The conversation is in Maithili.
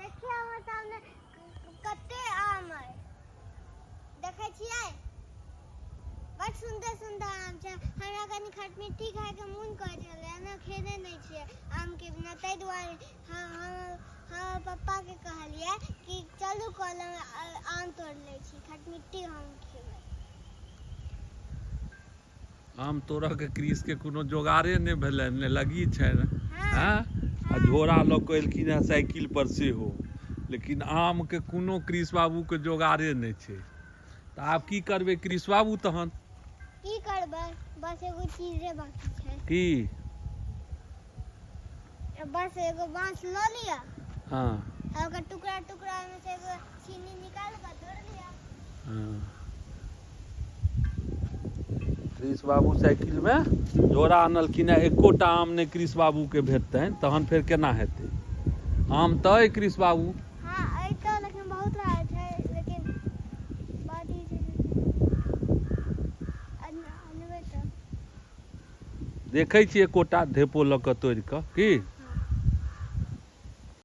देखियौ हमर सामने कते आम अइ, देखै छियै? बड सुन्दर सुन्दर आम छै। हमरा कनि खटमिट्ठी खायके मोन करै छलै, एना खेने नहि छियै आमके बिना, ताहि दुआरे हम हमर पप्पाके कहलियै कि चलू कलम आम तोड़ि लै छी, खटमिट्ठी हम खेबै। आम तोड़ऽके कृषके कोनो जोगाड़े नहि भेलनि, ने लगी छनि। हँ, आ झोरा लऽ कऽ एलखिन हेँ साइकिल पर सेहो, लेकिन आमके कोनो कृष बाबूके जोगाड़े नहि छै। तऽ आब की करबै कृष बाबू तहन? की करबै, बस एगो चीजे बाकी छै। की? बस एगो बांस लऽ लिअ। आ ओकर टुकड़ा टुकड़ा ओहिमे से एगो छीनी निकाल कऽ तोड़ि लिअ। हँ, कृष बाबू साइकिलमे झोरा अनलखिन हेँ, एकोटा आम नहि कृष बाबूके भेटतनि, तहन फेर केना हेतै? आम तऽ अइ कृष बाबू? हँ, अइ तऽ, लेकिन बहुत रास छै, लेकिन बात ई छै जे अनबै तऽ देखै छियै, एकोटा धेपो लऽ कऽ तोड़ि कऽ की।